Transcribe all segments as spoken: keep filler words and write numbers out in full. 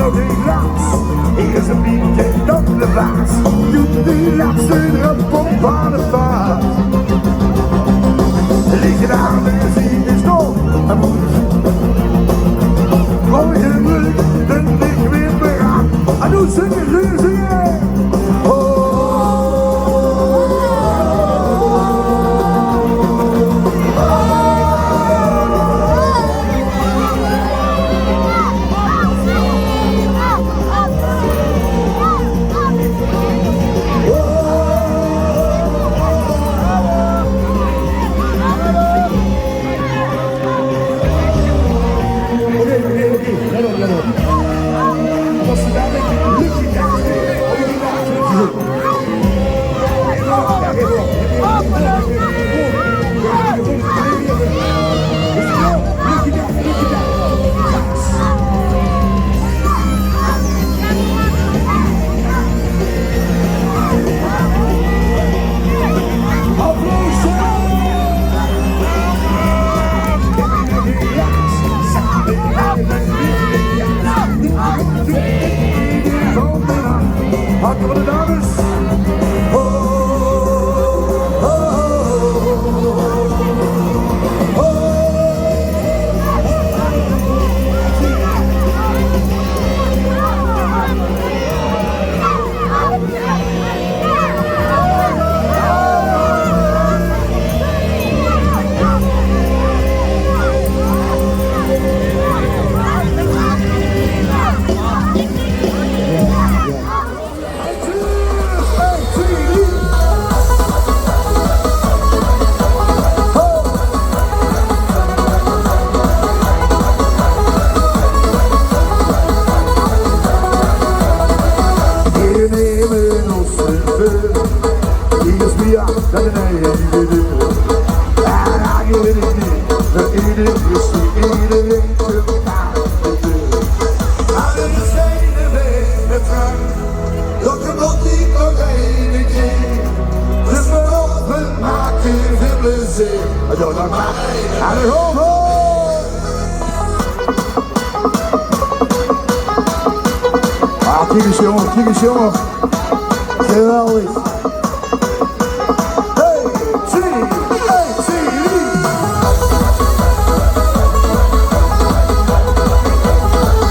De lats, hie is e bietje op de plaats. Doet de lats de pomp aan de vaart. Liggen aan de zin is nog en moet. Gooi de lucht, ben ik weer paraat. En nu zingen, zingen, zingen. Oh. Hartelijk de dames. Dat gemot ik nog eine keer. Dus we maken veel plezier. Hallo, ho, ho. Ah, kiek eens, jongen, kiek eens, jongen. Geweldig. Hey, zie, hey, zie.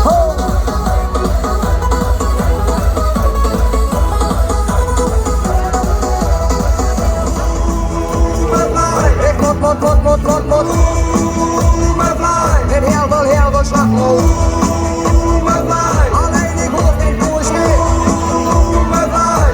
Ho. Mot, mot, mot, mot, mot, mot. Mot vlaai. Mit hiel väöl, hiel väöl slagroum. Mot vlaai. Allein ich hoof gein koers mieë. Mot vlaai.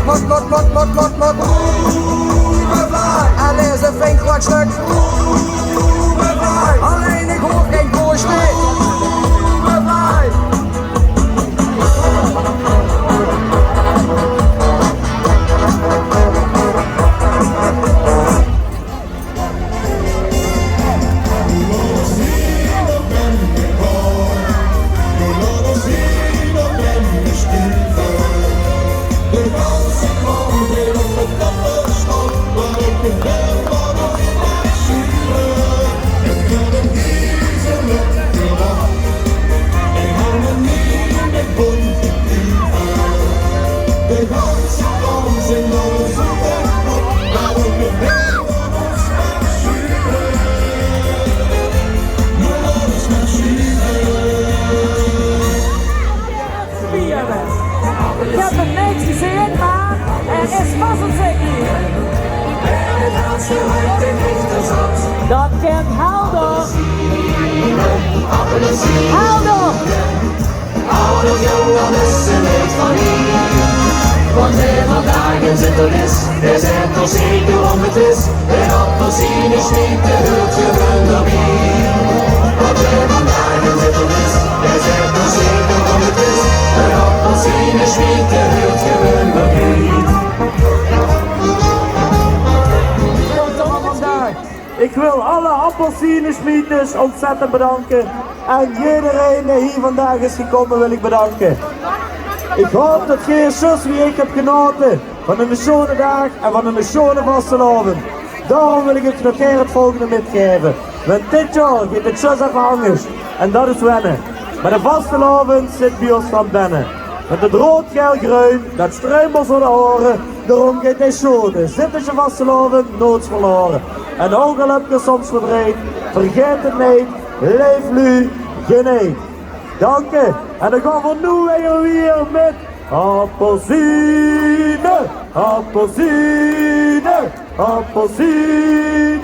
Mot, mot, mot, mot, mot, mot. Allee, ze vingt wat stuk. Allein ich hoof gein koers mieë. Spiere. Ich höb 'm neet gezeen, mer 'r is pas 'n zeker. Dat kènt Helder. Helder! Waat d'r vandaag in zitte is, is 't toch zeker óm 't is. Ein appelsienesjmiete huurt gewoon d'rbie. Waat d'r vandaag in zitte is, is 't toch zeker óm 't is. Ein appelsienesjmiete huurt gewoon d'rbie. Vandaag. Ich wil alle appelsienesjmieters óntzèttend bedanke. En ederein dae hie vandaag is gekómme, wil ich bedanke. Ich haop det geer zjus wie ich höb genaote van eine sjoene daag en van eine sjoene vastelaovend. Daoróm wil ich uch nog gaer 't volgende mitgaeve. Want dit jaor geit 't zjus effe angers. En det is wenne. Mer de vastelaovend zit bie ós van benne. Want 't roead, gael, greun, det struimelt ós door de haore. Daoróm geit 't sjoon. Zittesje vastelaovend, noeats verlaore. En ouch al höb geer soms verdreet, vergaet 't neet, leef luuj, geneet. Danke. En dan gaon v'r noe weer, weer mit appelsiene, appelsiene, appelsiene.